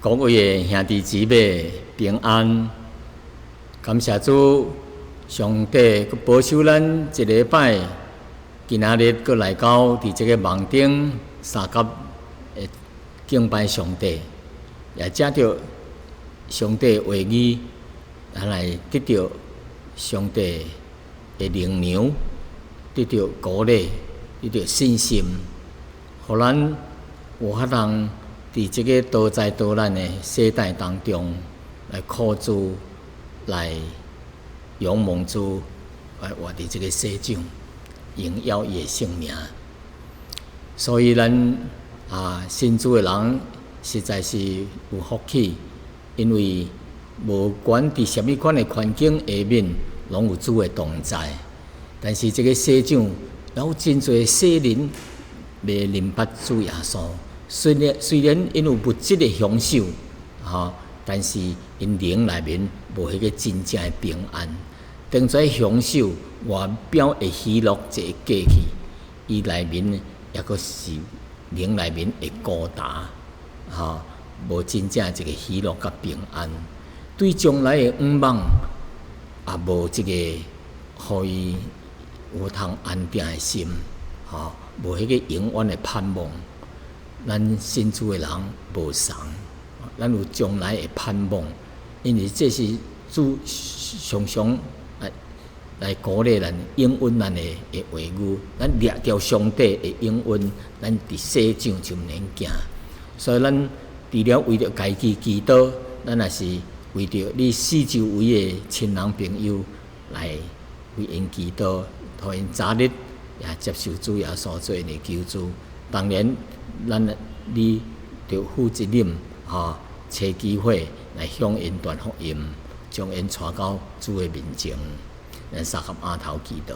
各位的兄弟姊妹平安，感謝主，上帝閣保守咱一禮拜，今仔日閣來到佇這个網頂相佮的敬拜上帝，也藉著上帝話語，咱來得著上帝的靈糧，得著鼓勵，得著信心，予咱有法通佇這个多災多難的世代當中，來靠主，來仰望主，來活佇這个世上，榮耀伊的聖名。所以咱啊，信主的人實在是有福氣，因為無管佇啥物款的環境下面，攏有主的同在。但是這个世上有真濟世人袂認捌主耶穌。雖然𪜶有物質的享受，吼，但是𪜶靈內面無彼个真正的平安。當這享受外表的喜樂一過去，伊內面抑閣是靈內面會孤單，吼，無真正一个喜樂佮平安。對將來的向望，也無這个予伊有通安定的心，吼，無彼个永遠的盼望。咱信主的人無仝，咱有將來的盼望，因為這是主常常來鼓勵咱、應允咱的話語。咱掠著上帝的應允，咱佇世上就毋免驚。所以咱除了為著家己祈禱，咱也是為著你四周圍的親人朋友來為𪜶祈禱，予𪜶早日也接受主耶穌做𪜶的救主。當然，咱你著負責任，吼，揣機會來向𪜶傳福音，將𪜶帶到主的面前。咱相佮阿頭祈禱，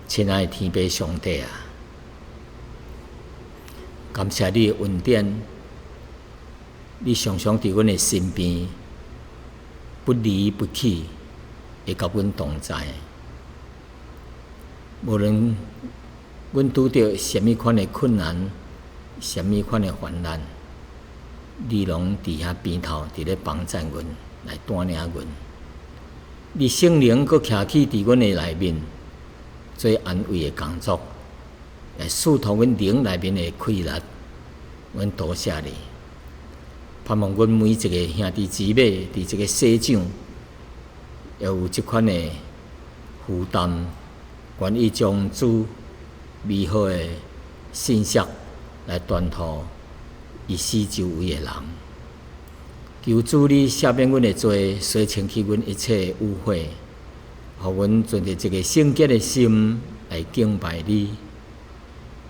親愛的天父上帝啊，感謝你的恩典，你常常佇阮的身邊，不離不棄，會佮阮同在。無論阮拄著啥物款的困難，啥物款的患難，你攏佇遐邊頭，佇咧幫贊阮，來帶領阮。你聖靈閣徛起佇阮的內面，做安慰的工作，來疏通阮靈內面的氣力。阮多謝你，盼望阮每一个兄弟姊妹佇這个世上，也有這款的負擔，願意將主美好的信息來傳予伊四周圍的人。求主你赦免阮的罪，洗清去阮一切的污穢，予阮存著一个聖潔的心來敬拜你。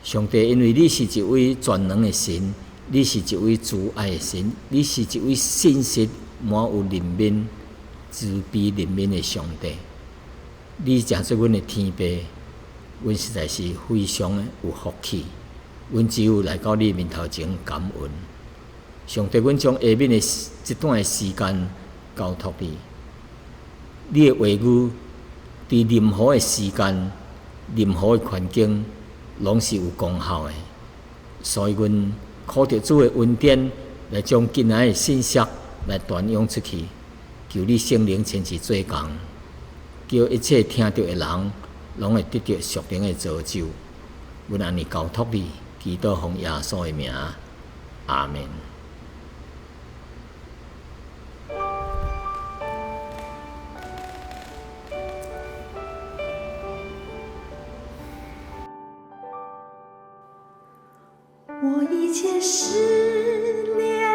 上帝，因為你是一位全能的神，你是一位慈愛的神，你是一位信實滿有憐憫、慈悲憐憫的上帝。你成做阮的天父，阮實在是非常的有福氣。阮只有來到你面頭前感恩。上帝，阮將下面的這段的時間交託你。你的話語，佇任何的時間、任何的環境，攏是有功效的。所以，阮靠著主的恩典，來將今仔的信息來傳揚出去。求你聖靈親自做工，叫一切聽著的人，攏會得著屬靈的造就。阮按呢交託你，祈禱奉耶穌的名，阿門。我一切思念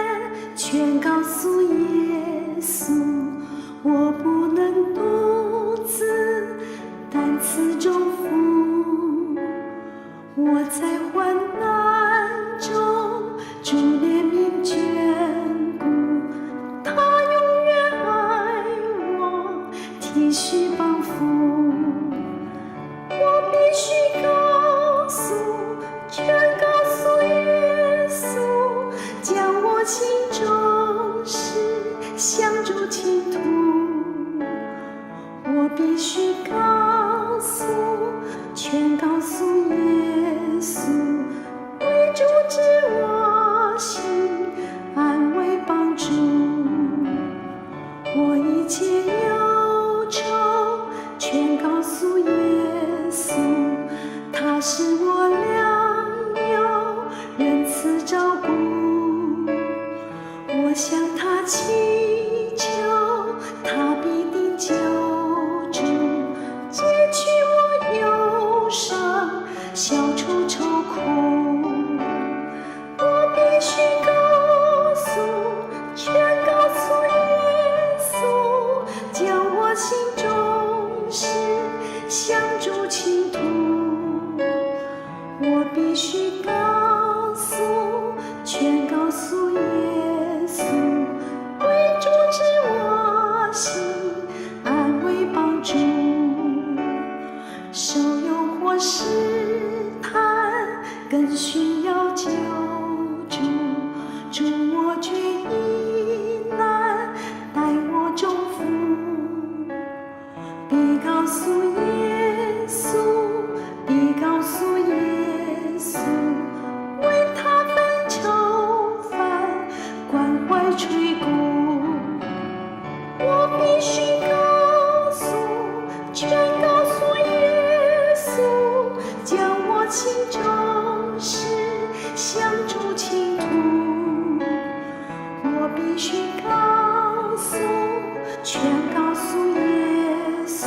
全告訴耶穌，我不能獨自擔此重負。我在患難中，主憐憫眷顧，他永遠愛我，體恤幫扶。我必須告訴，全告訴耶穌。全告訴耶穌，他是我良友，仁慈照顧。我向他祈求，他必定救助，解去我憂傷，消除愁苦。我必須告訴，全告訴耶穌，將我心中事向主傾吐。我必須告訴，全告訴耶穌，惟主知我心，安慰幫助。受誘惑試探，更需要救主。主我決疑難，帶我終赴。必告訴耶穌，必告訴耶穌，為他分愁煩，關懷垂顧。我必須告訴，全告訴耶穌，將我心中事向主傾吐。我必須告訴，全告訴耶穌，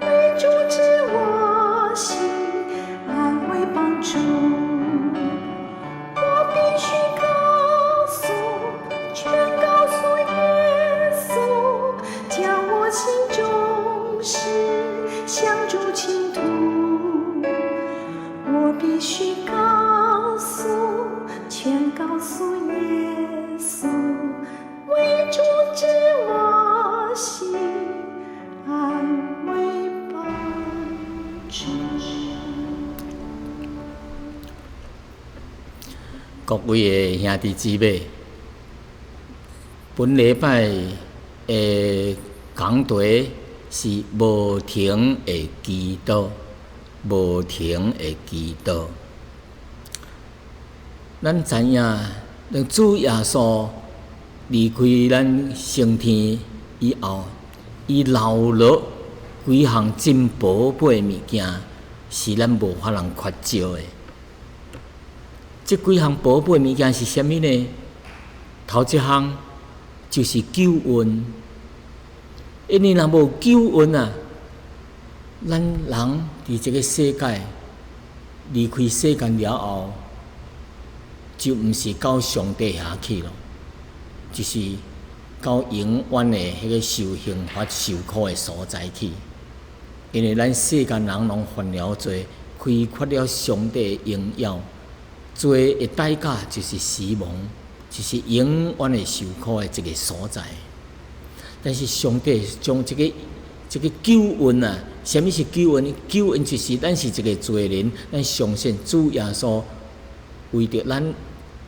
惟主知我心，安慰幫助。我必須告訴，全告訴耶穌，將我心中事向主傾吐。我必須告訴，全告訴耶穌，惟主知我心，安慰幫助。各位的兄弟姊妹，本禮拜的講題是無停的祈禱，無停的祈禱。咱知影，當主耶穌離開咱升天以後，伊留落幾項真寶貝物件，是咱無法通缺少的。這幾項寶貝物件是啥物呢？頭一項就是救恩，因為若無救恩啊，咱人佇這个世界離開世間了後，就毋是到上帝遐去咯，就是到永遠的彼个受刑罰、受苦的所在去。因為咱世間人攏犯了罪，虧缺了上帝的榮耀，罪的代價就是死亡，就是永遠的受苦的一个所在。但是上帝將這个救恩啊，啥物是救恩？救恩就是咱是一个罪人，咱相信主耶穌為著咱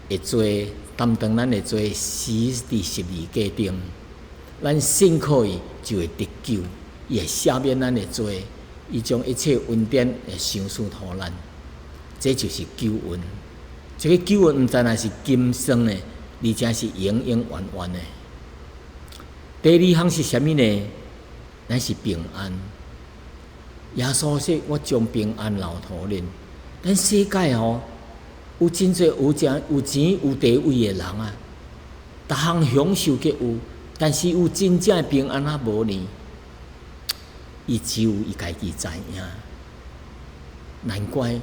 的罪，擔當咱的罪，死佇十字架頂，咱信靠伊就會得救，伊會赦免咱的罪，伊將一切恩典會賞賜予咱，這就是救恩。這个救恩毋單單是今生的，而且是永永遠遠的。第二項是啥物呢？咱是平安。耶穌說：我將平安留予恁。咱世界吼，有真濟有錢有錢有地位的人啊，逐項享受皆有，但是有真正的平安啊無呢？伊只有伊家己知影。難怪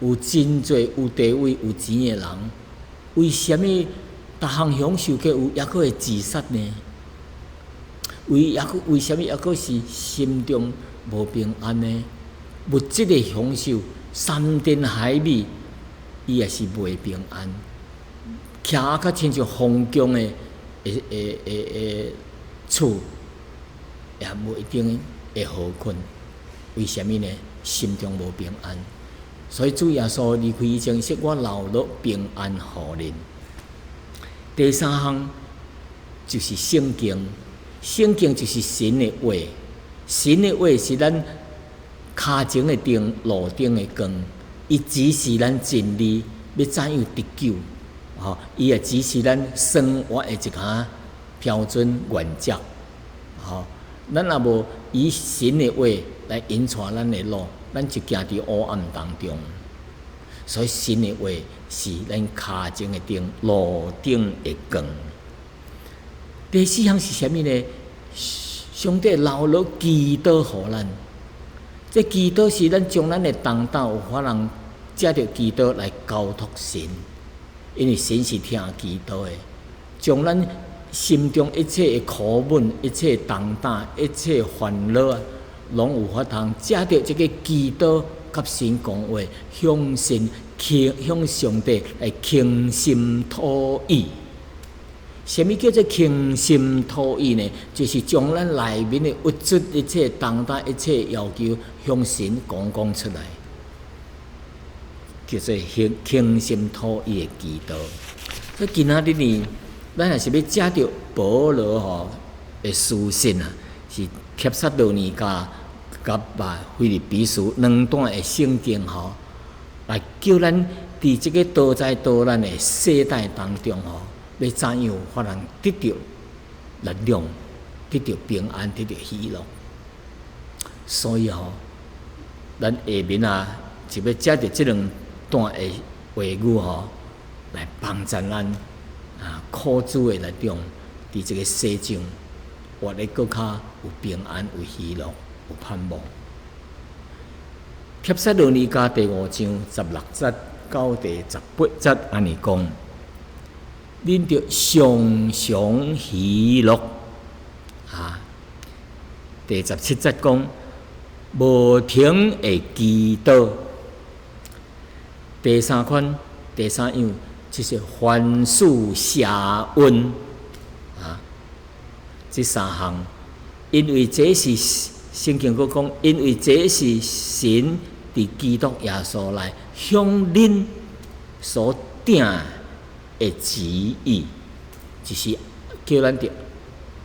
有真濟有地位有錢的人，為啥物逐項享受皆有，猶閣會自殺呢？為啥物猶閣是心中無平安呢？物質的享受，山珍海味，伊也是袂平安。徛啊，較親像皇宮的厝，也無一定會好睏。為啥物呢？心中無平安。所以主耶穌離開以前，說我留落平安予恁。第三項就是聖經，聖經就是神的話，神的話是咱跤前的燈，路頂的光，伊指示咱真理，欲怎樣得救，吼，伊也指示咱生活的一個標準原則，吼，咱若無以神的話來引帶咱的路，咱就行佇烏暗當中。所以神的話是咱跤前的燈，路頂的光。第四項是啥物呢？上帝留落祈禱予咱，這祈禱是咱將咱的重擔有法通藉著祈禱來交託神，因為神是聽祈禱的，將咱心中一切的苦悶、一切重擔、一切煩惱啊，攏有法通藉著這个祈禱佮神講話，向神傾向上帝來傾心吐意。啥物叫做傾心吐意呢？就是將咱內面的鬱卒、一切重擔、一切要求，向神講講出來，叫做傾傾心吐意的祈禱。所以今仔日呢，咱若是欲藉著保羅吼的書信啊，是帖撒羅尼迦佮腓立比書兩段的聖經吼，來叫咱佇這个多災多難的世代當中吼，欲怎樣法通得著力量，得著平安，得著喜樂。所以吼，咱下面啊，就欲藉著這兩段的話語吼，來幫助咱啊，靠主的力量，佇這个世上活得閣較有平安、有喜樂、有盼望。帖撒羅尼迦第五章十六節到第十八節按呢講。恁著常常喜樂啊！第十七節講無停的祈禱。第三款、第三樣就是凡事謝恩啊！這三項，因為這是聖經閣講，因為這是神佇基督耶穌內向恁所定的旨意，就是叫咱著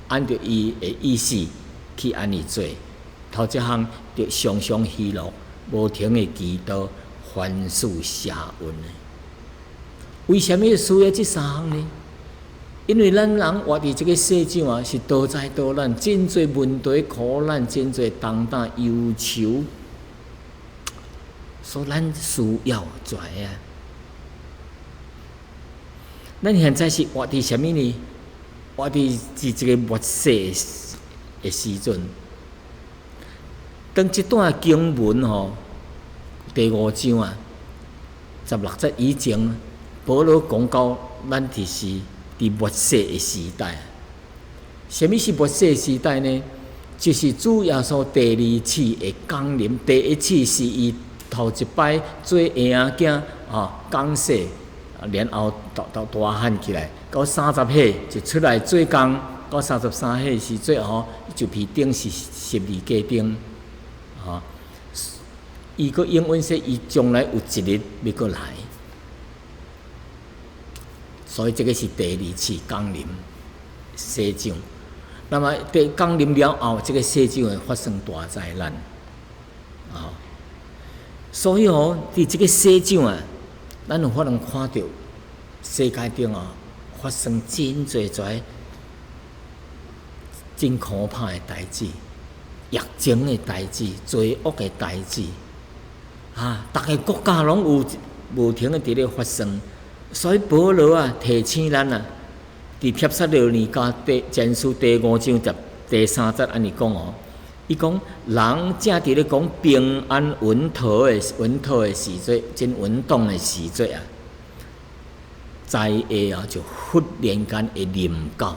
按著伊的意思去按呢做。頭一項著常常喜樂，無停的祈禱，凡事謝恩的。為啥物需要這三項呢？因為咱人活佇這个世上啊，是多災多難，真濟問題苦難，真濟重擔憂愁，所以咱需要這啊。咱現在是活佇啥物呢？活佇是一个末世的時陣。當這段經文吼，第五章啊，十六節以前，保羅講到咱就是佇末世的時代。啥物是末世時代呢？就是主耶穌第二次的降臨。第一次是伊頭一擺做嬰仔囝啊，降世，然後大大大漢起來，到三十歲就出來做工，到33歲時陣吼，就被釘是十字架頂，吼。伊閣應允說，伊將來有一日欲閣來，所以這个是第二次降臨世上。那麼佇降臨了後，這个世上會發生大災難，啊！所以吼，佇這个世上啊，咱有法通看著世界頂啊發生真濟濟真可怕的代誌，疫情的代誌，罪惡的代誌，啊！逐个國家攏有無停的佇咧發生，所以保羅啊提醒咱啊，佇帖撒羅尼迦第前書第五章十第三節按呢講哦，伊講人正佇咧講平安穩妥的穩妥的時陣，真穩當的時陣啊，災禍啊就忽然間會臨到。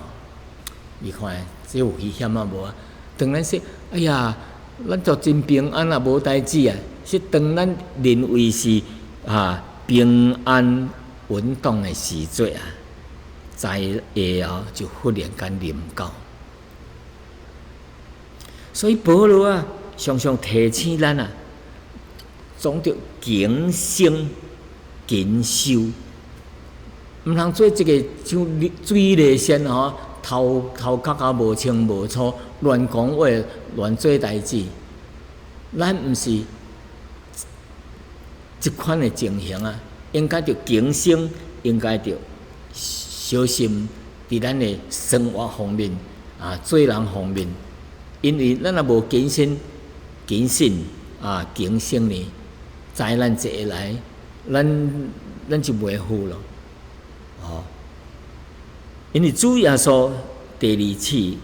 你看這有危險啊無啊？當咱說，哎呀，咱就真平安啊，無代誌啊，是當咱認為是啊平安穩當的時陣啊，災禍啊就忽然間臨到。所以保羅啊，常常提醒咱啊，總著警醒謹守，毋通做這个像水泥線吼，頭頭殼仔無清無楚，亂講話，亂做代誌。咱毋是這款的情形啊，應該著警醒，應該著小心，佇咱的生活方面啊，做人方面，因為咱若無謹慎、謹慎啊，警醒呢，災難一下來，咱就袂赴咯，哦。因為主耶穌第二次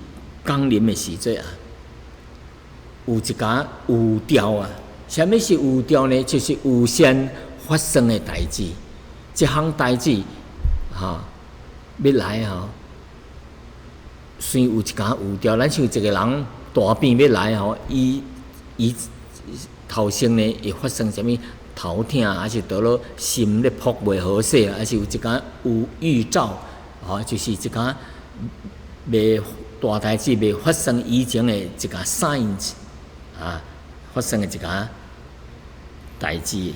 降臨的時陣啊，有一寡預兆啊。啥物是預兆呢？就是預先發生的代誌，這項代誌哈欲來吼，先有一寡預兆。咱像一個人大病欲來吼，伊頭先呢會發生啥物頭疼，還是佗落心咧撲袂好勢，還是有一寡有預兆，吼，就是一寡未大代誌未發生以前的一個 signs 啊，發生的一寡代誌。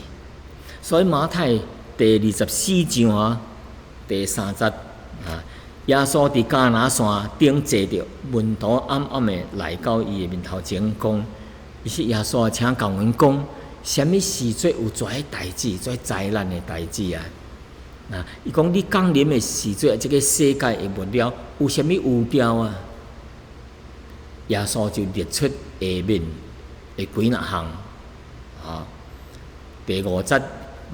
所以馬太第二十四章啊，第三節啊，耶穌佇迦拿山頂坐著，門徒暗暗的來到伊的面頭前講，伊說耶穌請共阮講，啥物時陣有遮代誌，遮災難的代誌啊？啊，伊講你降臨的時陣，這個世界會末了，有啥物預兆啊？耶穌就列出下面的幾若項，啊，第五節，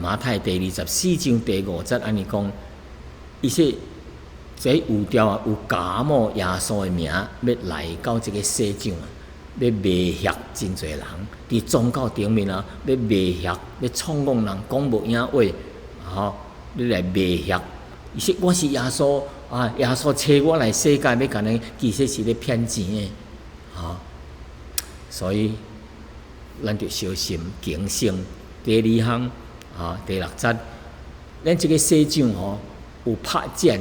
馬太第二十四章第五節按呢講，伊說這預兆啊，有假冒耶穌的名，欲來到這個世上啊，欲迷惑真濟人，佇宗教頂面啊，欲迷惑，欲創戇人講無影話，吼，欲來迷惑。伊說我是耶穌啊，耶穌差我來世界，欲共恁，其實是咧騙錢的，吼。所以咱著小心警醒。第二項啊，第六節，咱這個世上吼有拍戰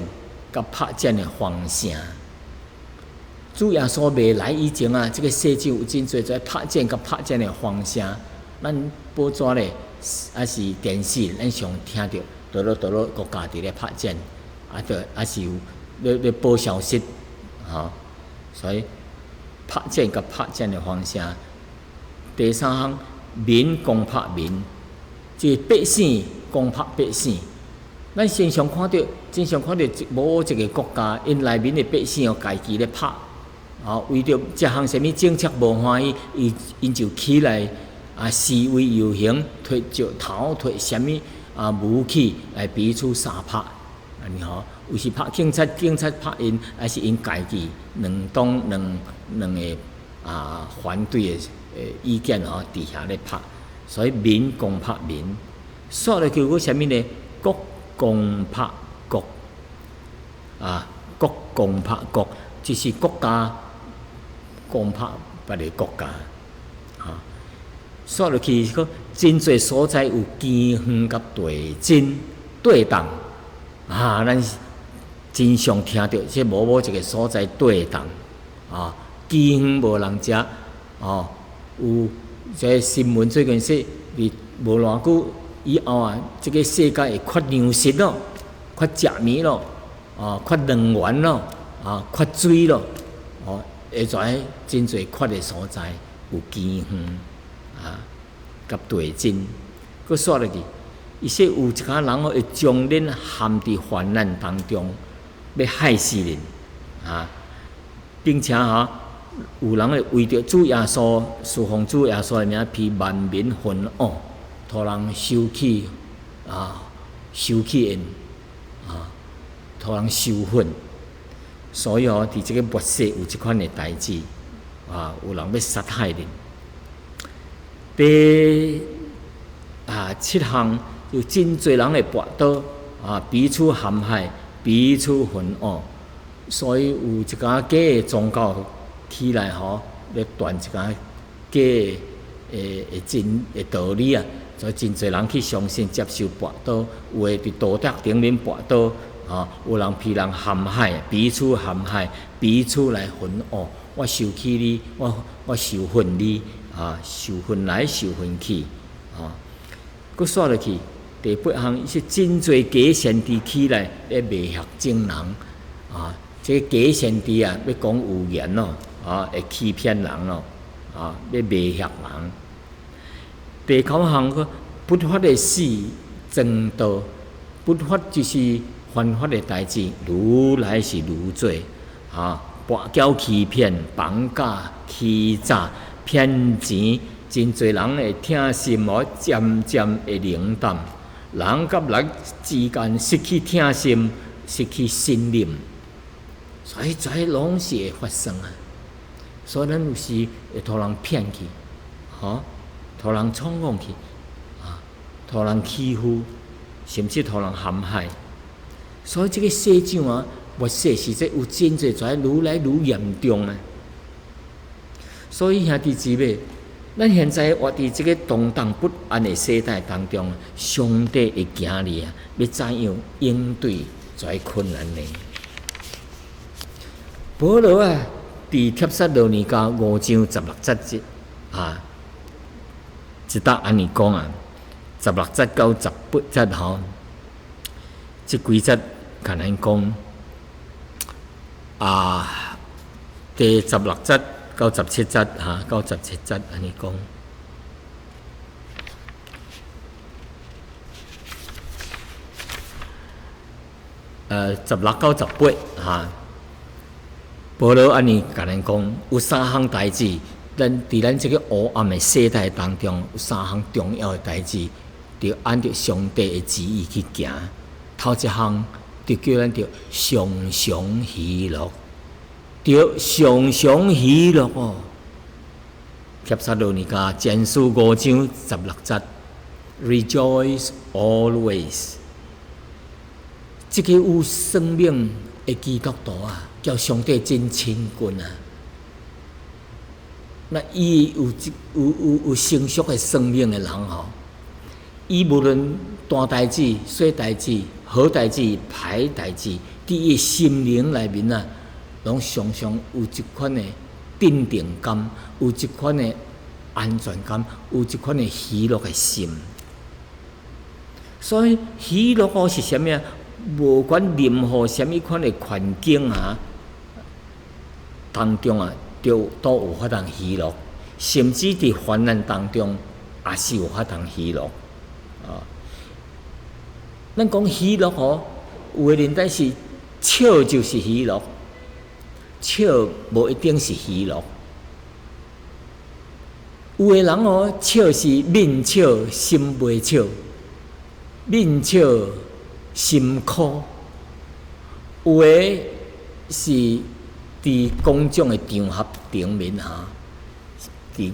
佮拍戰的風聲。主耶穌未來以前啊，這個世上有真濟在拍戰佮拍戰的風聲。咱報紙咧，抑是電視，咱常聽著，佗落佗落國家佇咧拍戰，啊，著抑是有咧報消息，吼。所以拍戰佮拍戰的風聲。第三項，民攻拍民，這個百姓攻拍百姓。咱經常看著，經常看著某一個國家，𪜶內面的百姓哦，家己咧拍，哦，為著這項啥物政策無歡喜，𪜶就起來啊示威遊行，提石頭，提啥物啊武器來彼此相拍，按呢吼，有時拍警察，警察拍𪜶，抑是𪜶家己兩黨兩兩个啊反對的意見吼，佇遐咧拍，所以民攻拍民，煞落去閣啥物呢？國攻拍國，啊，國攻拍國，就是國家攻拍別个國家，啊，煞落去閣真濟所在有饑荒佮地震、地動，啊，咱真常聽著，這某某一个所在地動，啊，饑荒無人食，哦，有這新聞最近說，佇無偌久以後啊，這个世界會缺糧食咯，缺食物咯，啊，缺能源咯，啊，缺水咯，哦，會在真濟缺的所在有饑荒，啊，佮地震，閣煞落去，伊說有一寡人哦，會將恁陷佇患難當中，欲害死恁，啊，並且吼，有人會為著主耶穌，事奉主耶穌的名，被萬民恨惡，予人收去啊，收去𪜶啊，予人羞憤。所以哦，佇這个末世有這款的代誌啊，有人欲殺害恁。第七項，有真濟人會跋倒啊，彼此陷害，彼此恨惡，所以有一寡假的宗教起來吼，咧傳一寡假的的真的道理啊，所以真濟人去相信接受跋倒，有的佇道德頂面跋倒，啊，有人被人陷害，彼此陷害，彼此來恨惡。我受氣你，我受恨你，啊，受恨來受恨去，啊，閣煞落去。第八項是真濟假先知起來咧迷惑眾人，啊，這個假先知啊，欲講預言咯，啊，會欺騙人咯，啊，欲迷惑人。第九項閣不法的事增多，不法就是犯法的代誌，愈來是愈濟，啊，跋筊、欺騙、綁架、欺詐、騙錢，真濟人會疼心哦，漸漸會冷淡。人佮人之間失去疼心，失去信任，所以這攏是會發生啊。所以咱有時會予人騙去，吼，予人創戇去，啊，予人欺負，甚至予人陷害。所以這個世上啊，末世時節有真濟跩愈來愈嚴重啊。所以兄弟姊妹，咱現在活佇這個動盪不安的世代當中，上帝會行你啊，欲怎樣應對這困難呢？保羅啊，佇帖撒羅尼迦五章十六節啊，一搭按呢講啊，十六節到十八節吼，這幾節共咱講啊，第十六節到十七節哈，到十七節按呢講。16到18哈，保羅按呢共咱講，有三項代誌，咱佇咱這個黑暗的世代當中，有三項重要的代誌，著按著上帝的旨意去行。頭一項就叫咱著常常喜樂，著常常喜樂哦。帖撒羅尼迦前書五章十六節，Rejoice always。這個有生命的基督徒啊，佮上帝真親近啊。那伊有這有有有成熟的生命的人吼，伊無論大代誌、細代誌、好代誌、歹代誌，佇伊心靈內面啊，攏常常有一款的鎮定感，有一款的安全感，有一款的喜樂的心。所以喜樂哦是啥物啊？無管任何啥物款的環境啊當中啊，都都有法通喜樂，甚至佇患難當中也是有法通喜樂。啊，咱講喜樂吼，有的人但是笑就是喜樂，笑無一定是喜樂。有的人哦，笑是面笑心袂笑，面笑心苦。有的是佇公眾的場合頂面哈，佇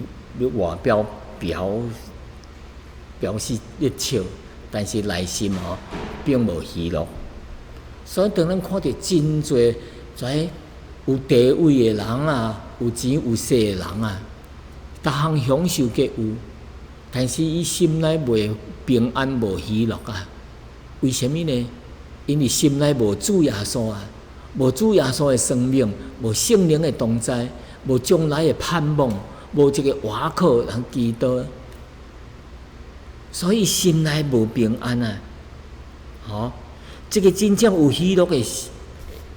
外表表表示咧笑，但是內心吼並無喜樂。所以當咱看著真濟跩有地位的人啊，有錢有勢的人啊，逐項享受皆有，但是伊心內袂平安、無喜樂啊。為啥物呢？因為心內無主耶穌啊，無主耶穌的生命，無聖靈的同在，無將來的盼望，無一個倚靠通基督，所以心內無平安啊！吼，這個真正有喜樂的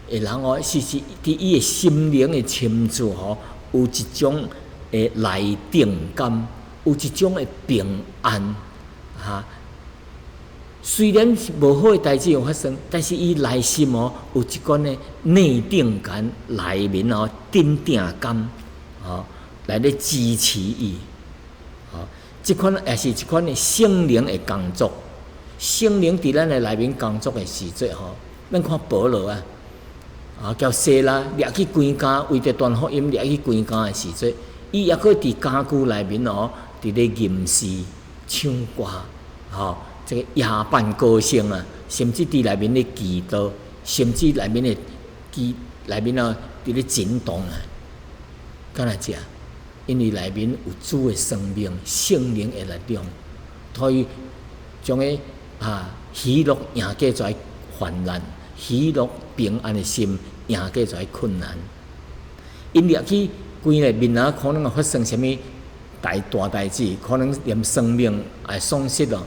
的人哦，是是佇伊的心靈的深處吼，有一種的內定感，有一種的平安，哈。雖然是無好的代誌有發生，但是伊內心哦有一款的內定感，內面哦鎮定感，吼來咧支持伊，吼，這款也是一款的聖靈的工作。聖靈佇咱的內面工作的時陣吼，咱看保羅啊，啊共西拉掠去關監，為著傳福音掠去關監的時陣，伊猶閣佇監獄內面哦，佇咧吟詩唱歌，吼。這個夜半歌聲啊，甚至佇內面咧祈禱，甚至內面的祈內面啊，佇咧震動啊，敢若這，因為內面有主的生命、聖靈的力量，所以將個啊喜樂贏過這患難，喜樂平安的心贏過這困難。𪜶掠去關內面啊，可能會發生啥物大大代誌，可能連生命也喪失咯。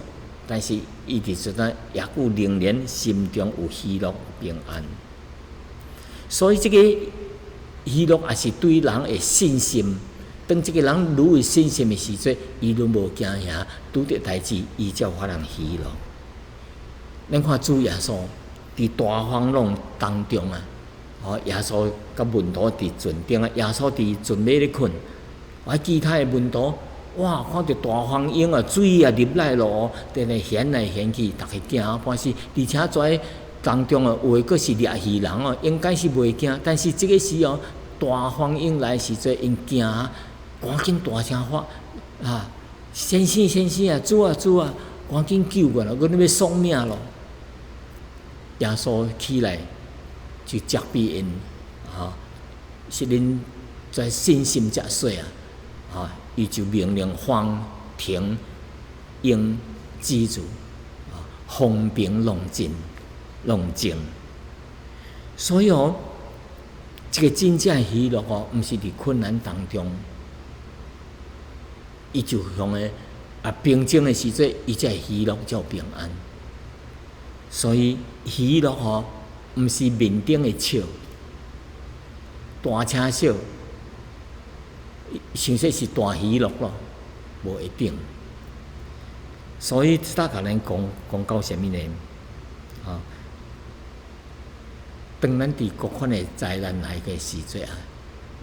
但是伊佇這陣猶閣仍然心中有喜樂平安，所以這個喜樂也是對人的信心。當這個人愈有信心的時陣，伊愈無驚嚇，拄著代誌，伊才有法通喜樂。咱看主耶穌佇大風浪當中啊，哦，耶穌佮門徒佇船頂啊，耶穌佇船尾咧睏，啊，其他的門徒，哇，看著大風湧啊，水啊入來咯，佇咧掀來掀去，逐家驚半死。而且在當中哦，有的閣是獵魚人哦，應該是袂驚，但是這个時哦，大風湧來時陣，𪜶驚，趕緊大聲喊啊！先生，先生啊，主啊，主啊，趕緊救我啦！阮欲喪命咯！耶穌起來就責備𪜶，啊，是恁這信心遮細啊！啊，伊就命令風停，湧止住，啊，風平浪靜，浪靜。所以哦，這个真正喜樂哦，毋是佇困難當中，伊就向個啊平靜的時陣，伊才會喜樂，才有平安。所以喜樂吼，毋是面頂的笑，大聲笑，想說是大喜樂咯，無一定。所以這搭共咱講講到啥物呢？啊，當咱佇各款的災難來的時陣啊，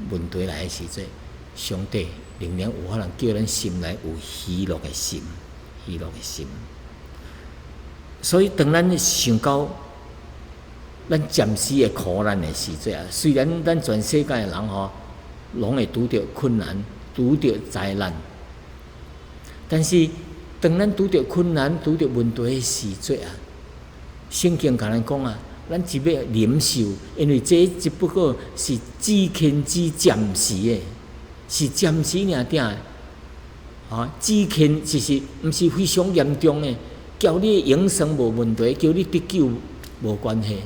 問題來的時陣，上帝仍然有可能叫咱心內有喜樂的心，喜樂的心。所以當咱想到咱暫時的苦難的時陣啊，雖然咱全世界的人吼，攏會拄著困難，拄著災難，但是當咱拄著困難、拄著問題的時陣啊，聖經共咱講啊，咱只欲忍受，因為這只不過是只輕只暫時的，是暫時爾爾的。啊，只輕其實毋是非常嚴重的，交你的永生無問題，交你得救無關係。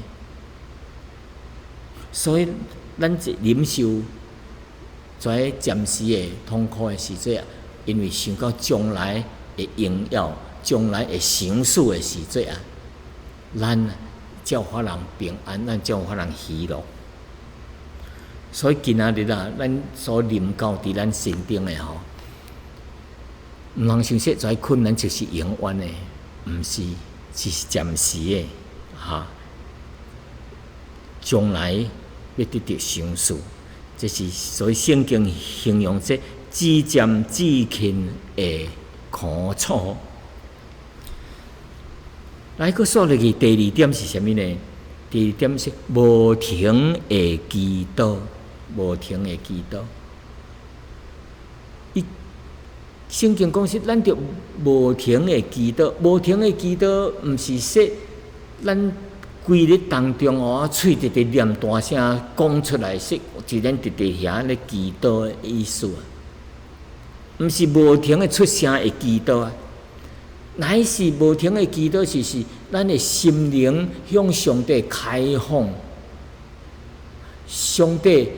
所以，咱忍受這暫時的痛苦的時陣啊，因為想到將來的榮耀，將來會賞賜的時陣啊，咱才有法通平安，咱才有法通喜樂。所以今仔日啊，咱所臨到佇咱身頂的吼，毋通想說這困難就是永遠的，毋是，只是暫時的，哈。將來欲得著賞賜，這是所以聖經形容這至暫至輕的苦楚。來，閣煞落去第二點是啥物呢？第二點是無停的祈禱，無停的祈禱。伊聖經講是咱著無停的祈禱，無停的祈禱，毋是說咱規日當中哦，喙直直念大聲講出來，說就咱直直遐咧祈禱的意思啊。毋是無停的出聲的祈禱啊，乃是無停的祈禱，就是咱的心靈向上帝開放，上帝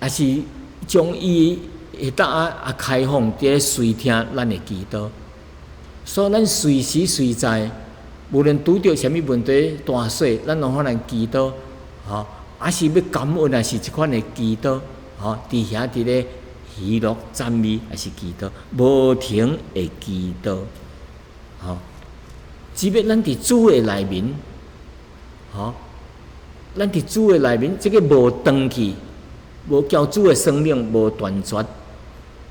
也是將伊的耳仔開放，佇咧垂聽咱的祈禱，所以咱隨時隨在，無論拄著啥物問題大小，咱攏可能祈禱，吼，抑是欲感恩，抑是這款的祈禱，吼，佇遐佇咧喜樂讚美，抑是祈禱，無停的祈禱，吼，只欲咱佇主的內面，吼，咱佇主的內面，這个無斷去，無交主的生命無斷絕，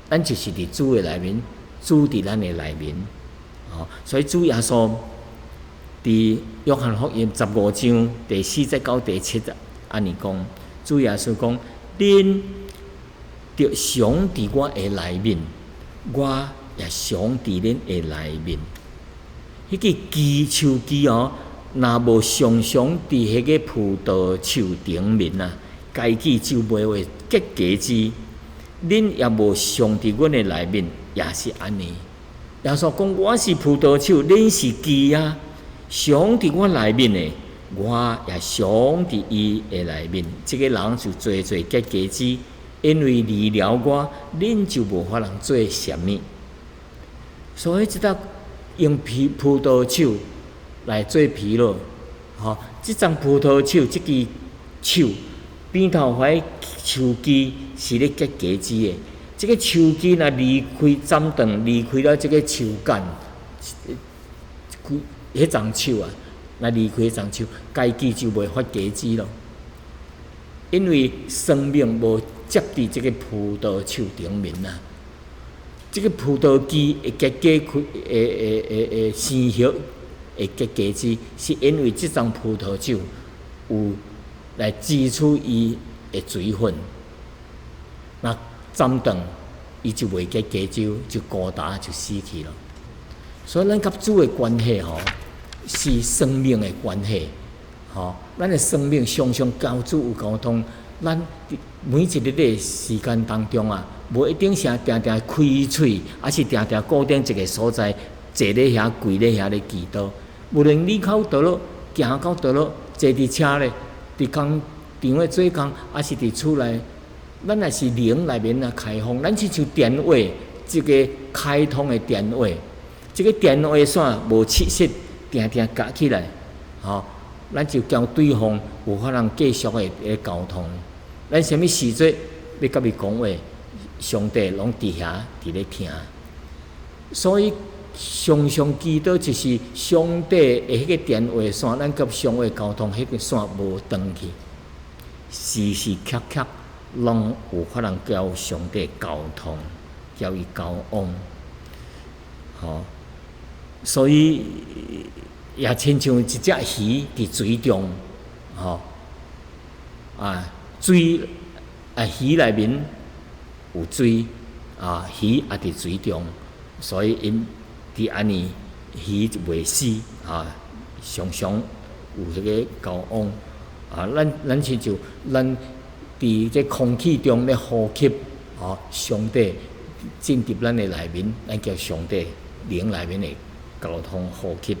咱就是佇主的內面，主佇咱的內面，吼，所以主耶穌佇約翰福音15章第4節到第7節，按呢講，主耶穌講：恁著常佇我的內面，我也常佇恁的內面。彼个枝樹枝哦，若無常常佇彼个葡萄樹頂面啊，家己就袂會結果子。恁也無常佇阮的內面，也是按呢。耶穌講：我是葡萄樹，恁是枝啊。常佇我內面的，我也常佇伊的內面。這个人就濟濟結果子，因為離了我，恁就無法通做啥物。所以，這搭用葡萄樹來做譬喻，吼，這叢葡萄樹，這支樹邊頭遐樹枝是咧結果子的。這个樹枝若離開斬斷，離開了這个樹幹，彼叢樹啊，若離開彼叢樹，家己就袂發果子咯。因為生命無接佇這个葡萄樹頂面啊。這个葡萄枝會結果開，會會會會生葉，會結果子，是因為這欉葡萄樹有來支取伊的水分。若斬斷，伊就袂結果子，就孤單就死去咯。所以咱佮主的關係吼，是生命的關係，吼，咱的生命常常佮主有溝通，咱每一日的時間當中啊，無一定啥定定開喙，抑是定定固定一个所在，坐咧遐，跪咧遐咧祈禱。無論你到佗落，行到佗落，坐佇車咧，佇工場咧做工，抑是佇厝內，咱若是靈內面啊開放，咱親像電話，這个開通的電話，這个電話線無切實，定定夾起來，吼，咱就交對方有法通繼續的咧溝通。咱啥物時陣欲佮伊講話，上帝攏佇遐佇咧聽。所以常常祈禱就是上帝的彼個電話線，咱佮上帝溝通，彼個線無斷去，時時刻刻攏有法通交上帝溝通，交伊交往，吼。所以也親像一隻魚佇水中，吼，啊，水啊魚內面有水，啊魚也佇水中，所以𪜶佇按呢魚就袂死，啊，常常有彼个交往，啊，咱親像咱佇這空氣中咧呼吸，吼，上帝進入咱的內面，咱叫上帝靈內面的溝通呼吸。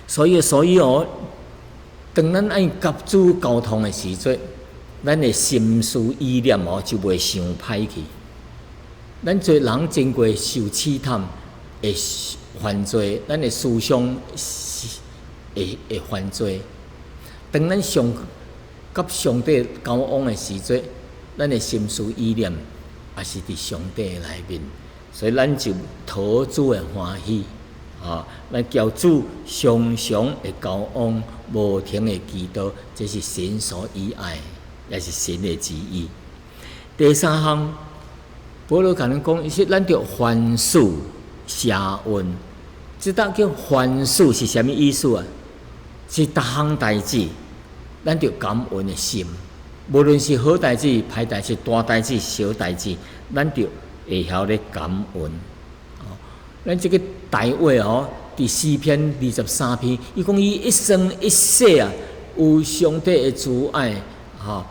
所以哦，當咱愛佮主溝通的時陣，咱的心思意念哦就袂傷歹去。咱做人經過受試探，會犯罪，咱的思想會犯罪。當咱上佮上帝交往的時陣，咱的心思意念也是佇上帝內面，所以咱就討主的歡喜。啊！咱交主常常會交往，無停的祈禱，這是神所喜愛，也是神的旨意。第三項，保羅共咱講，是咱著凡事謝恩。這搭叫凡事是啥物意思啊？是逐項代誌，咱著感恩的心。無論是好代誌、歹代誌、大代誌、小代誌，咱著會曉咧感恩。咱這个大衛哦，佇詩篇23篇，伊講伊一生一世啊，有上帝的慈愛，吼，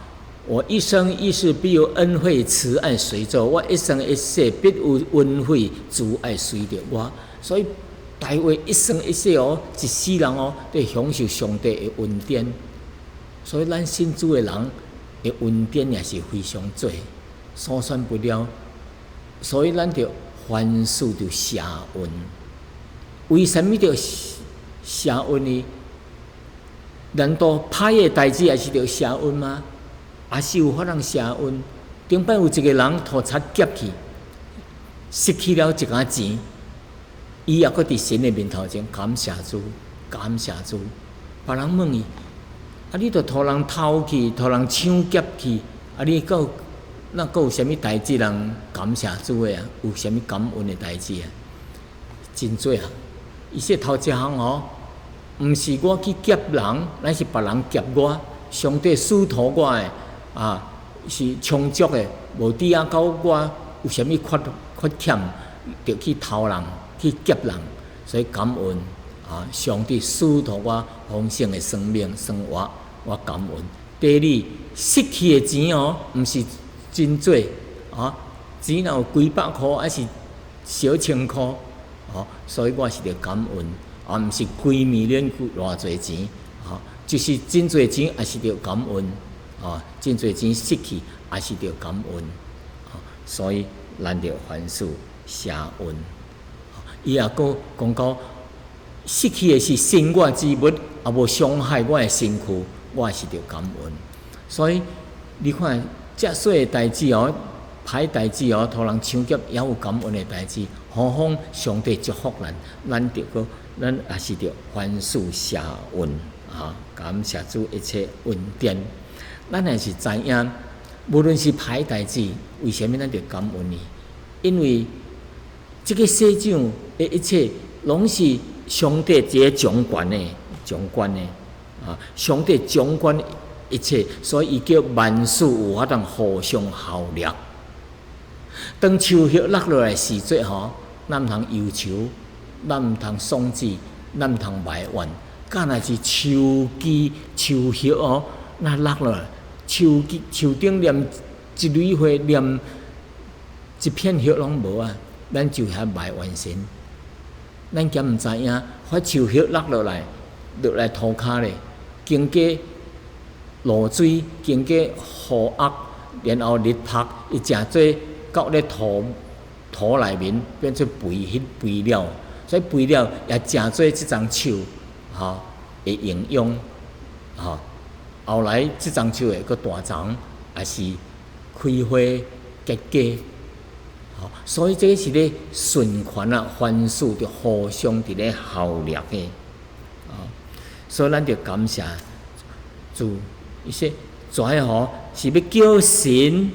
我一生一世必有恩惠慈愛隨著我，一生一世必有恩惠慈愛隨著我。所以大衛一生一世哦，一世人哦，佇享受上帝的恩典。所以咱信主的人的恩典也是非常濟，數算不了。所以咱著凡事著謝恩。為啥物著謝恩呢？難道歹的代誌也是著謝恩嗎？也是有法通謝恩。頂擺有一个人塗賊劫去，失去了一寡錢，伊猶閣佇神的面頭前感謝主，感謝主。別人問伊：啊，你著塗人偷去，塗人搶劫去，啊，你閣有那閣有啥物代誌通感謝主的啊？有啥物感恩的代誌啊？真濟啊！伊說頭一項哦，毋是我去劫人，乃是別人劫我。上帝賜予我的啊，是充足的，無拄仔到我有啥物缺欠，著去偷人，去劫人。所以感恩啊！上帝賜予我豐盛的生命生活，我感恩。第二，失去的錢哦，毋是真濟啊，錢若有幾百箍，抑是小千箍，哦，所以我是著感恩，啊，毋是幾 million 偌濟錢，啊，就是真濟錢也是著感恩，啊，真濟錢失去也是著感恩，啊，所以咱著凡事謝恩。伊也閣講到失去的是身外之物，也無傷害我的身軀，我也是著感恩。所以你看，遮細的代誌哦，歹代誌哦，塗人搶劫也有感恩的代誌，何況上帝祝福咱，咱著閣咱也是著凡事謝恩啊！感謝主一切恩典。咱也是知影，無論是歹代誌，為啥物咱著感恩呢？因為這個世上的一切，攏是上帝佇咧掌權的，掌權的啊！上帝掌管一切，所以伊叫萬事有法當互相效力。當樹葉落落來時陣吼，咱毋通憂愁，咱毋通喪志，咱毋通埋怨。敢若是樹枝樹葉哦，若落落來，樹枝樹頂連一蕊花，連一片葉攏無啊！咱就遐埋怨神。咱敢毋知影，彼樹葉落落來，落來塗跤咧，經過露水，經過雨壓，然後日曬，伊誠濟到咧土土內面變做肥彼肥料，所以肥料也誠濟這欉樹吼的營養吼。後來這欉樹會閣大叢，也是開花結果。所以這個是咧循環啊，凡事就互相佇咧效力的，啊，所以咱就感謝主。伊說，這吼是欲叫神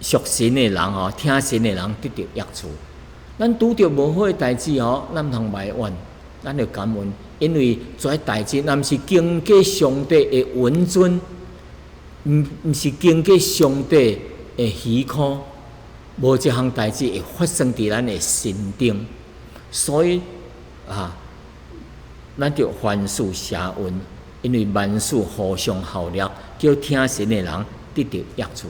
屬神的人吼，聽神的人得著益處。咱拄著無好的代誌吼，咱毋通埋怨，咱著感恩，因為這代誌，若毋是經過上帝的允准，毋是經過上帝的許可，無一項代誌會發生佇咱的身頂，所以啊，咱著凡事謝恩，因為萬事互相效力，叫聽神的人得著益處。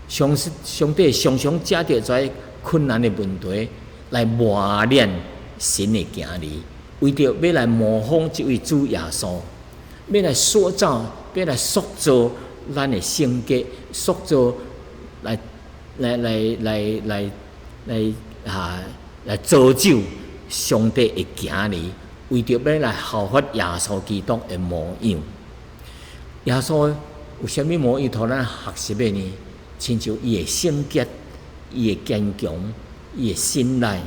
上帝常常藉著這困難的問題來磨練神的囝兒，為著欲來模仿這位主耶穌，欲來塑造，欲來塑造咱的性格，塑造來。來來來來來啊！來造就上帝的囝兒，為著欲來效法耶穌基督的模樣。耶穌有啥物模樣，予咱學習的呢？親像伊的聖潔、伊的堅強、伊的信賴、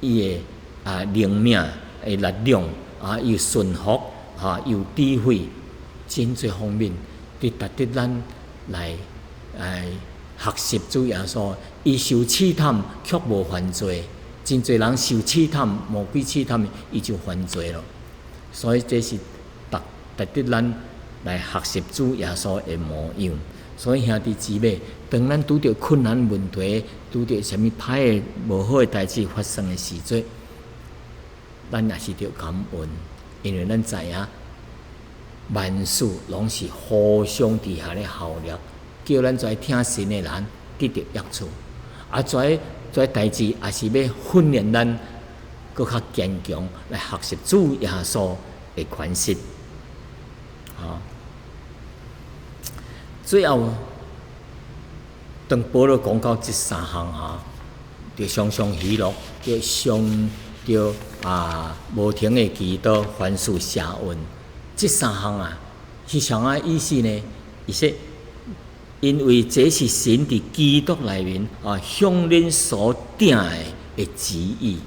伊的靈命的力量啊，伊順服啊，有智慧，真濟方面，佇值得咱來來學習主耶穌。伊受試探卻無犯罪，真濟人受試探，魔鬼試探，伊就犯罪咯。所以這是值值得咱來學習主耶穌的模樣。所以兄弟姊妹，當咱拄著困難問題，拄著啥物歹的、無好的代誌發生的時陣，咱也是著感恩，因為咱知影萬事攏是互相佇遐咧效力，叫咱這聽神的人得著益處。啊，這這代誌也是欲訓練咱閣較堅強，來學習主耶穌的款式。好，最後，當保羅講到這三項哈，著常常喜樂，著常著啊無停的祈禱，凡事謝恩。這三項啊，是啥個意思呢？伊說，因為這是神佇基督內面啊，向恁所定的旨意。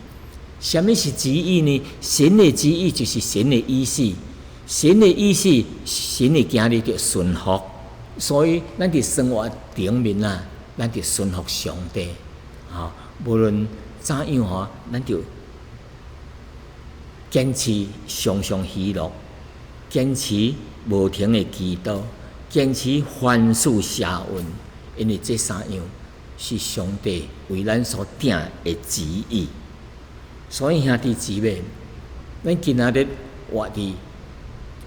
啥物是旨意呢？神的旨意就是神的意思，神的意思，神的囝兒就順服。所以，咱佇生活頂面啊，咱著順服上帝。啊，無論怎樣吼，咱就堅持常常喜樂，堅持無停的祈禱，堅持凡事謝恩，因為這三樣是上帝為咱所定的旨意。所以兄弟姊妹，咱今仔日活佇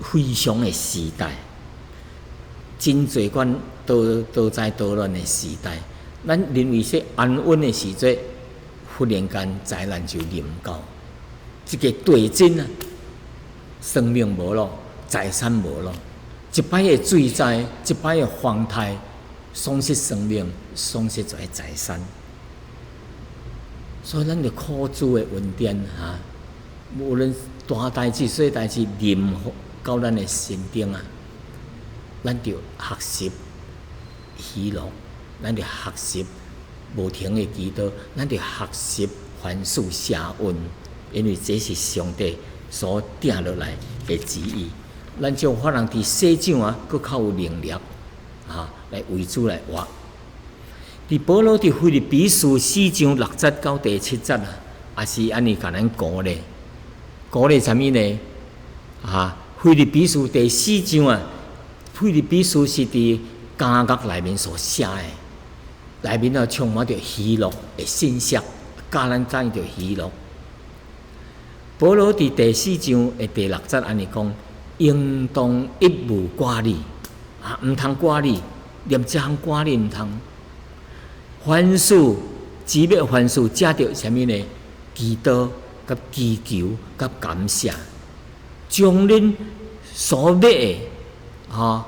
非常的時代，真濟款多多災多難的時代，咱認為說安穩的時陣，忽然間災難就臨到，這個地震啊，生命無咯，財產無咯，一擺的水災，一擺的風颱，喪失生命，喪失這個財產。所以咱著靠主的恩典哈，無論大代誌、細代誌臨到咱的身頂啊，咱著學習喜樂，咱著學習無停的祈禱，咱著學習凡事謝恩，因為這是上帝所定落來的旨意。咱將法人佇世上啊，閣較有能力啊，啊，來為主來活。佇保羅佇腓立比書四章六節到第七節啊，也是按呢共咱鼓勵，鼓勵啥物呢？啊，腓立比書第四章啊，腓立比書是佇監獄內面所寫的，內面啊充滿著喜樂的信息，教咱知著喜樂。保羅佇第四章的第六節按呢講，應當一無掛慮，啊，毋通掛慮，連這項掛慮毋通。凡事只欲凡事藉著啥物呢？祈禱、佮祈求、佮感謝，將恁所欲的，吼，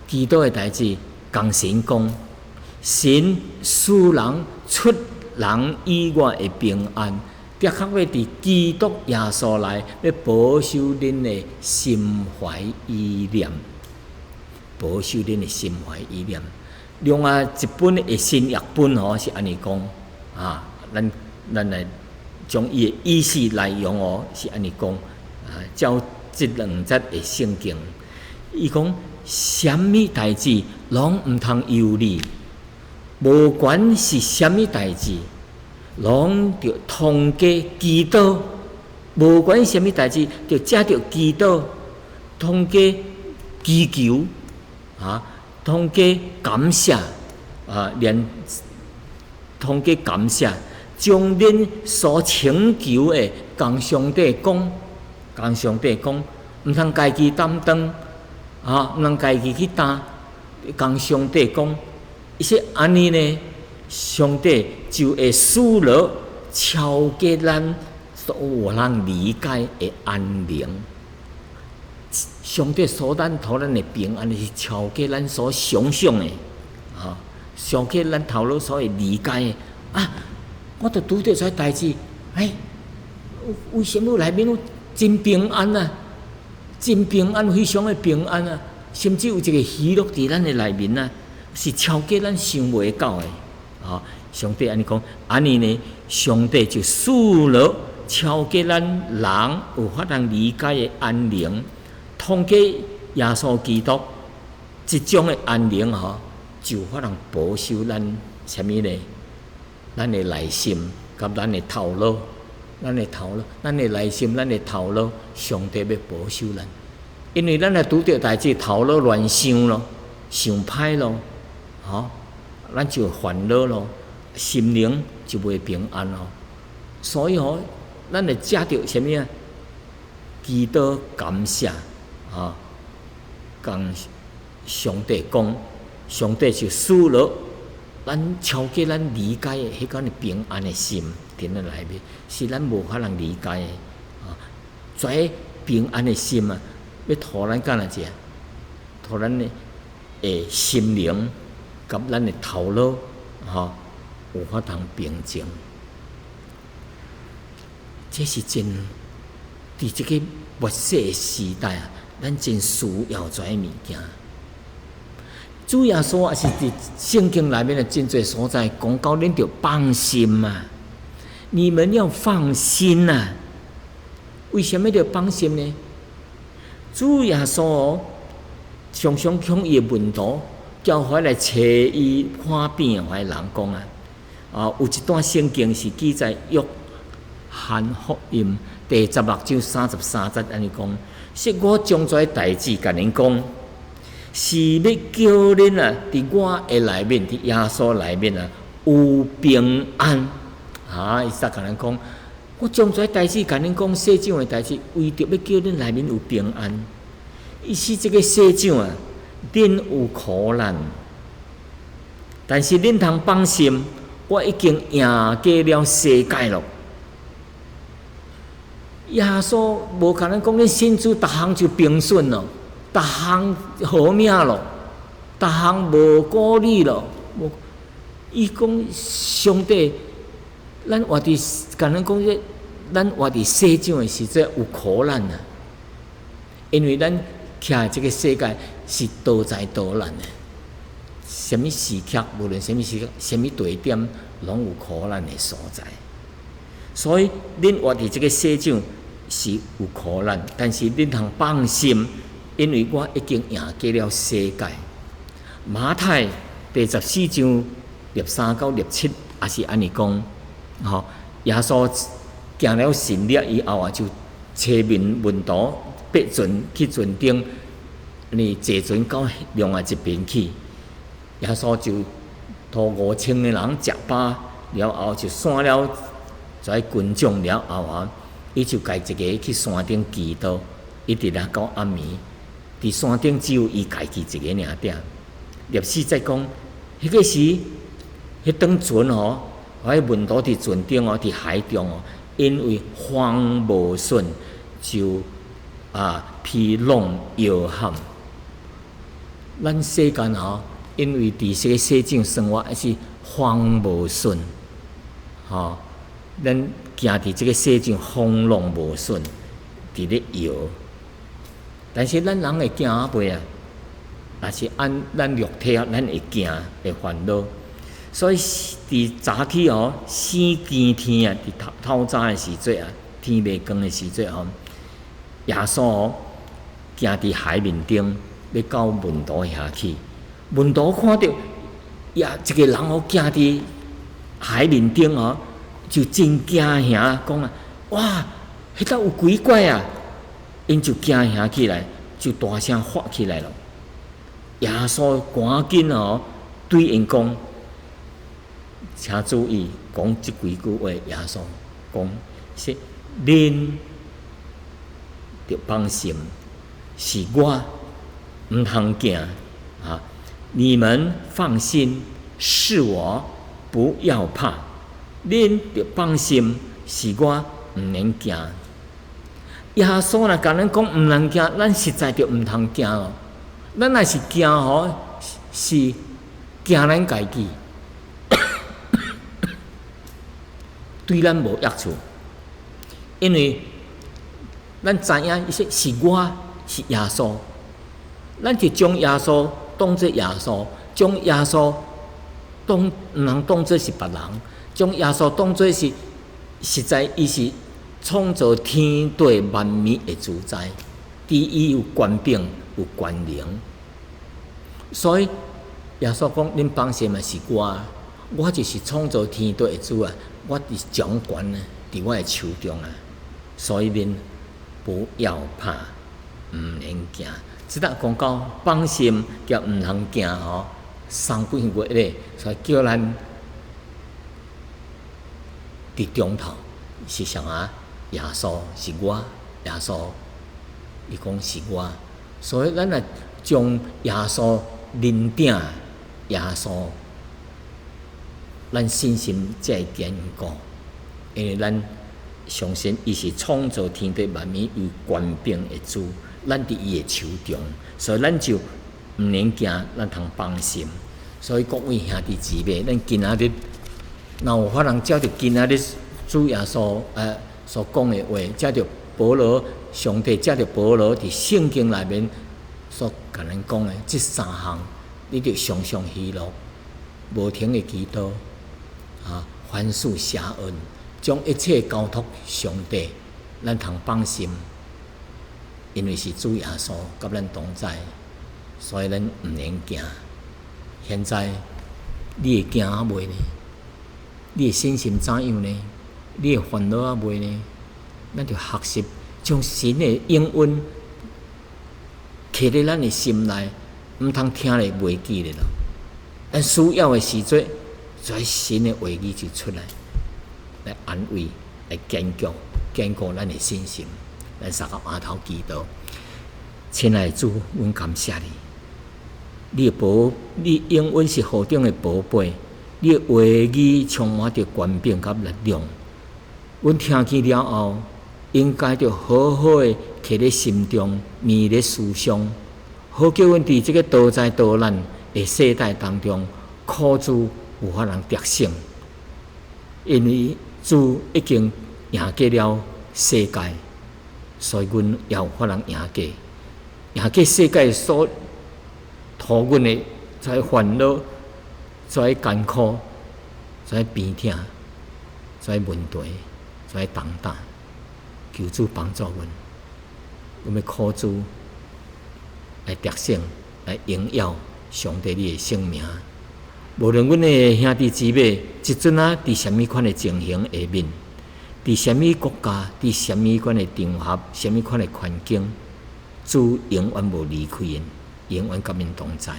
祈禱的代誌，共神講，神賜人出人意外的平安，的確欲佇基督耶穌內，欲保守恁的心懷意念，保守恁的心懷意念。另外一本的新譯本吼是按呢講啊，咱來將伊的意思來用哦，是按呢講啊，照這兩節的聖經，伊講啥物代誌攏毋通憂慮，無管是啥物代誌，攏著通過祈禱，無管啥物代誌，著藉著祈禱，通過祈求啊。通過感謝啊，連通過感謝，將恁所請求的，共上帝講，共上帝講，毋通家己擔當，啊，毋通家己去擔，共上帝講，伊說按呢呢，上帝就會賜予超過咱所有人理解的安寧。上帝所咱予咱的平安是超過咱所想像的，啊，超過咱頭腦所會理解的。啊，我著拄著這代誌，哎，為什麼內面攏真平安啊？真平安，非常的平安啊！甚至有一個喜樂佇咱的內面啊，是超過咱想袂到的。啊，上帝按呢講，按呢呢，上帝就賜予超過咱人有法通理解的安寧。通過耶穌基督這種的安寧吼，就有法通保守咱啥物呢？咱的內心佮咱的頭腦，咱的頭腦，咱的內心，咱的頭腦，上帝欲保守咱。因為咱若拄著代誌，頭腦亂想咯，想歹咯，吼，咱就煩惱咯，心靈就袂平安咯。所以吼，咱會藉著啥物啊？祈禱感謝。啊，共上帝講，上帝就賜予咱超過咱理解的彼款的平安的心，佇咱內面，是咱無法通理解的。啊，這平安的心啊，欲予咱干那者，予咱的心靈佮咱的頭腦，吼，有法通平靜。這是真佇這個末世的時代啊！咱真需要這个物件。主耶穌也是佇聖經內面的真濟所在講到，恁著放心啊！你們要放心啊！為什麼著放心呢？主耶穌哦，常常向伊的門徒叫彼來揣伊看病的彼人講啊，啊，有一段聖經是記載約翰福音第十六章三十三節，按呢講。說我將這代誌共恁講，是欲叫恁啊，佇我的內面，佇耶穌內面啊，有平安。啊，伊才共咱講，我將這代誌共恁講，世上的代誌，為著欲叫恁內面有平安。意思這個世上啊，恁有苦難，但是恁通放心，我已經贏過了世界咯。耶穌無共咱講，恁信主逐項就平順咯，逐項好命咯，逐項無顧慮咯。無，伊講上帝，咱活佇，共咱講這，咱活佇世上的時陣有苦難啊，因為咱徛這個世界是多災多難的，啥物時刻，無論啥物時刻，啥物地點，攏有苦難的所在。所以，恁活佇這個世上是有苦難，但是恁通放心，因為我已經贏過了世界。馬太第14章23到27也是按呢講，吼，耶穌行了神蹟以後啊，就揣門徒爬船去船頂，呢坐船到另外一邊去。耶穌就予5000個人食飽了後，就散了這群眾了後啊，伊就家己一个去山頂祈禱，一直來到暗暝，佇山頂只有伊家己一个爾爾。24節講，彼個時，彼當船吼，彼門徒佇船頂哦，佇海中哦，因為風無順，就披浪搖撼。咱世間吼，因為佇這個世上生活，是風無順，吼，咱行佇這個世上風浪無順，佇咧搖。但是咱人會驚啊袂啊？若是按咱肉體啊，咱會驚，會煩惱。所以佇早起哦，四更天啊，佇透透早的時陣啊，天未光的時陣吼，耶穌哦，行佇海面頂，欲到門徒遐去。門徒看著耶一个人哦，行佇海面頂哦，就真驚嚇，講啊，哇，彼搭有鬼怪啊！𪜶就驚嚇起來，就大聲喊起來了。耶穌趕緊哦，對𪜶講，請注意講這幾句話。耶穌講說：恁著放心，是我，毋通驚啊！你們放心，是我，不要怕。恁著放心，是我，毋免驚。耶穌若共咱講毋通驚，咱實在著毋通驚咯。咱若是驚吼，是驚咱家己，對咱無益處。因為咱知影，伊說是我是耶穌，咱就將耶穌當做耶穌，將耶穌當毋通當做是別人，將耶穌當做是實在，伊是創造天地萬物的主宰，佇伊有權柄、有權能，所以耶穌講：恁放心啊，是我，我就是創造天地的主啊，我佇掌權啊，佇我的手中啊，所以恁不要怕，毋免驚。這搭講到放心，佮毋通驚吼，三幾月咧，所以叫咱佇中頭是啥啊？耶穌是我，耶穌伊講是我，所以咱若將耶穌認定耶穌，咱信心才會堅固，因為咱相信伊是創造天地萬物有權柄的主，咱佇伊的手中，所以咱就毋免驚，咱通放心。所以各位兄弟姊妹，咱今仔日若有法通照著今仔日主耶穌所講的話，照著保羅上帝照著保羅佇聖經內面所共咱講的這三項，你著常常喜樂，無停的祈禱，啊，凡事謝恩，將一切交託上帝，咱通放心，因為是主耶穌佮咱同在，所以咱毋免驚。現在你會驚抑未呢？你的信心怎樣呢？你會煩惱抑未呢？咱著學習將神的應允揢佇咱的心內，毋通聽咧袂記咧咯。咱需要的時陣，這神的話語就出來，來安慰、來堅強、堅固咱的信心。咱三個阿頭祈禱，親愛的主，阮感謝你。你的寶，你應允是何等的寶貝，你的話語充滿著權柄佮力量。阮聽見了後，應該著好好的揢佇心中，暝咧思想，好叫阮佇這個多災多難的世代當中，苦主有法通得勝。因為主已經贏過了世界，所以阮也有法通贏過，贏過世界所予阮的這煩惱、這艱苦、這病痛、這問題、這重擔。求主幫助阮，阮欲靠主來得勝，來榮耀上帝你的聖名。無論阮的兄弟姊妹，這陣仔佇啥物款的情形下面，佇啥物國家，佇啥物款的場合，啥物款的環境，主永遠無離開𪜶，永遠佮𪜶同在。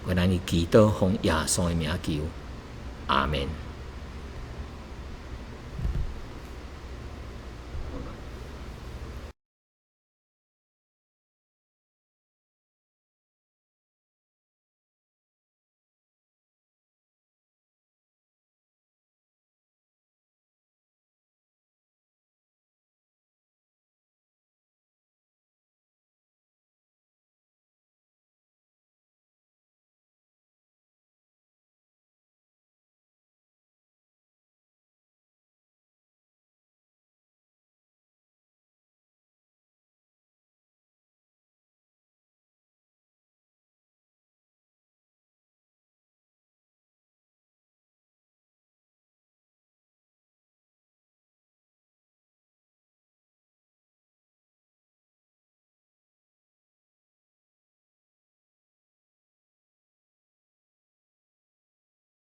願咱祈禱奉耶穌的名求，阿門。